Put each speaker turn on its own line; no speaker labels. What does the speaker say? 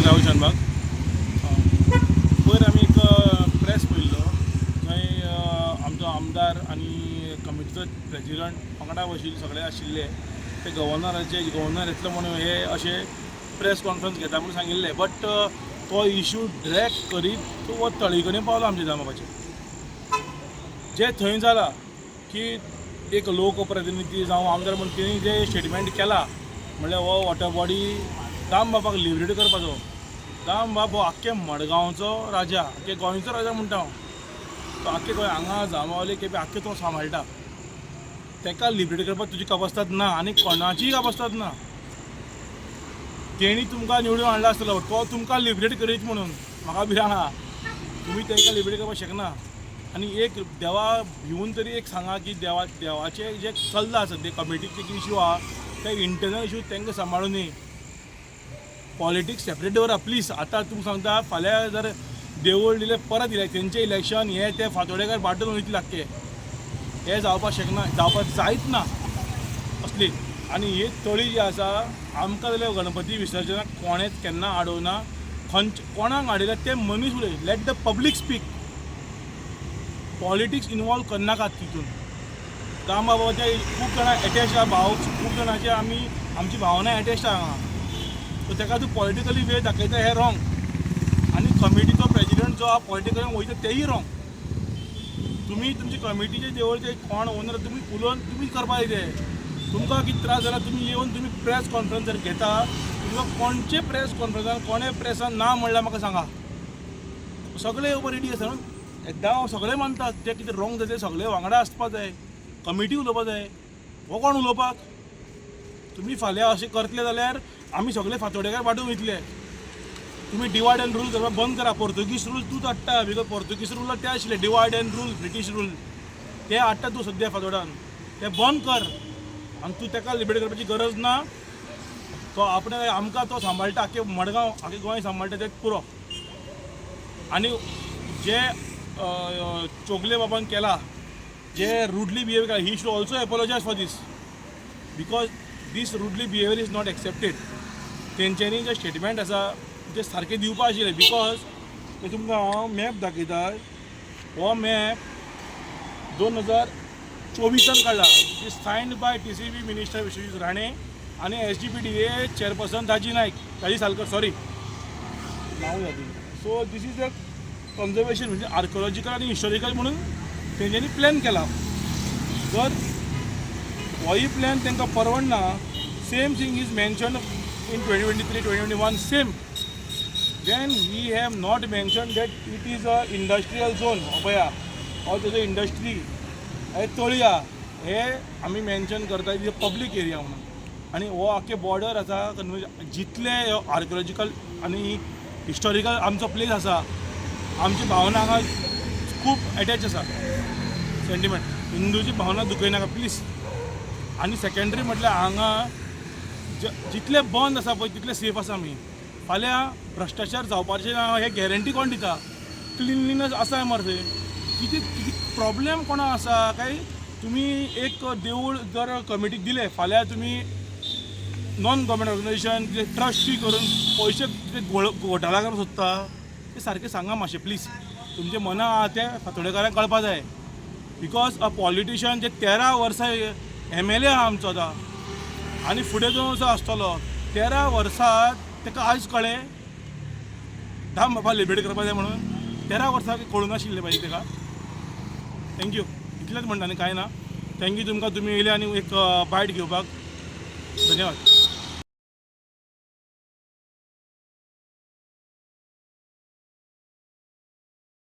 राहुल शानबाग. पयर आमी एक प्रेस पळयल्लो थंय आमचो आमदार आनी कमिटीचो प्रेजिडंट वांगडा बशिल्ले, सगळे आशिल्ले. ते गव्हर्नराचे, गव्हर्नर येतलो म्हणून हे अशें प्रेस कॉन्फरन्स घेता म्हणून सांगिल्लें, बट तो इशू ड्रॅग करीत तो तळी कडेन पावलो. आमच्या दामबाबाचेर जे थंय जाला की एक लोकप्रतिनिधी जावं आमदार म्हणून तेणी जे स्टेटमेंट केला, म्हणल्यार हो वॉटर बॉडी दामबाबाक लिबरेट करपाचो. दामबाब हो आख्खे मडगांवचो राजा, आख्खे गोंयचो राजा म्हणटा हांव. तो आख्खे गोंय हांगा जांबावले, केपें, आख्खे तो सांबाळटा. ताका लिबरेट करपाक तुजी कापस्ताद ना आनी कोणाचीय कापस्ताद ना. तेणी तुमकां निवडून हाडला आसतलो तो तुमकां लिबरेट करीत म्हणून म्हाका भिरांत आहा. तुमी तांकां लिबरेट करपाक शकना. आनी एक देवा भिवून तरी एक सांगा की देवा, देवाचें जें चल्लां सद्या कमिटीचे कितें इशू आहा ते इंटरनल इशू तांकां सांबाळून न्ही, पॉलिटिक्स सेपरेट दवरा प्लीज. आतां तुमकां सांगता, फाल्यां जर देवूळ दिलें परत तेंचें इलेक्शन हें ते फातोडेकार बाटून वयतले आख्खे. हें जावपाक शकना, जावपाक जायच ना असली. आनी ही तळी जी आसा, आमकां जाल्यार गणपती विसर्जनाक कोणेच केन्ना आडोवना. खंयचे कोणाक हाडयल्या ते मनीस उलय. Let the public speak. Politics involve करनाकात तितून. दामबाबाचे खूब जाणां एटॅच आहा भाव, खूब जाणांचे आमी आमची भावना एटॅच आहा हांगा. सो ताका तूं पॉलिटिकली वे दाखयता हें रॉंग. आनी कमिटीचो प्रेजिडंट जो आहा, पॉलिटिकली वयता तेयी रॉंग. तुमी तुमची कमिटीचे देवळचे कोण ओनर, तुमी उलोवन तुमी करपा जाय ते. तुमकां कितें त्रास जाल्यार तुमी येवन तुमी प्रेस कॉन्फरन्स जर घेता, तुमकां कोणचे प्रेस कॉन्फरन्सान कोणे प्रेसान ना म्हणल्यार म्हाका सांगा. सगळे येवपा रेडी आसा न्हू. एकदां सगळे मानतात ते कितें रॉंग जाता, सगळे वांगडा आसपा जाय, कमिटी उलोवपा जाय. हो कोण उलोवपाक? तुमी फाल्यां अशें करतले जाल्यार आमी सगळे फातोडेकार वांटून वयतले. तुमी डिवायड अँड रूल करपाक बंद करा. पोर्तुगीज रूल तूंच हाडटा, because पोर्तुगीज रूल ते आशिल्ले divide and rule, British rule ते हाडटा तूं सद्या फातोडान. ते बंद कर आनी तूं ताका लिबरेट करपाची गरज ना. तो आपणे आमकां तो सांबाळटा, आख्खे मडगांव, आख्खे गोंय सांबाळटा, तें पुरो. आनी जे चोगले बाबान केला, जे रुडली बिहेव केला, he should also apologise for this, because this rudely behaviour is not accepted. तेंच्यांनी जे स्टेटमेंट आसा ते सारकें दिवपा आशिल्लें, because ते तुमकां हांव मॅप दाखयता. हो मॅप 2024 काडला. It is signed by TCB Minister Vishwajit Rane आनी एसजीपीडीए चेअरपर्सन दाजी नायक, दाजी सालकर, सॉरी, नांव यादी. So this is a conservation, म्हणजे आर्किओलॉजिकल आनी हिस्टॉरिकल म्हणून तेंच्यांनी प्लॅन केला. जर होय प्लॅन तांकां परवडना, same thing is mention in 2023, 2021, same. Then he have not mentioned that it is a industrial zone. पळया, or तेजो इंडस्ट्री हे तळया हे आमी मेन्शन करता is public area म्हणून. आनी हो आख्खे बॉर्डर आसा, जितले आर्किओलॉजिकल आनी हिस्टॉरिकल आमचो प्लेस आसा, आमची भावना हांगा खूब एटॅच आसा, सेंटिमेंट. हिंदूची भावना दुखयनाका प्लीज. आनी सेकेंडरी म्हटल्यार हांगा जितले बंद आसा पळय तितले सेफ आसा आमी. फाल्यां भ्रश्टाचार जावपाचें ना हे गॅरंटी कोण दिता? क्लिनलीनस आसा मरे थंय? कितें कितें प्रॉब्लेम कोणा आसा काय? तुमी एक देवूळ जर कमिटीक दिलें, फाल्यां तुमी नॉन गव्हर्मेंट ऑर्गनायझेशन कितें ट्रस्टी करून पयशे कितें घोटाळा करूंक सोदता ते सारकें सांगा मातशें प्लीज. तुमचें मना आहा तें फातोडेकारांक कळपा जाय, because a politician जे 13 वर्सां एमएलए आहा आमचो आतां आनी फुडें 2 वर्सां आसतलो, 13 वर्सां ताका आयज कळ्ळें दाम बाबा लिबरेट करपा जाय म्हणून? 13 वर्सां कळूंक नाशिल्लें पाहिजे ताका. Thank you, इतलेंच म्हणटा आनी कांय ना. Thank you तुमकां, तुमी येयले आनी एक बायट घेवपाक. धन्यवाद.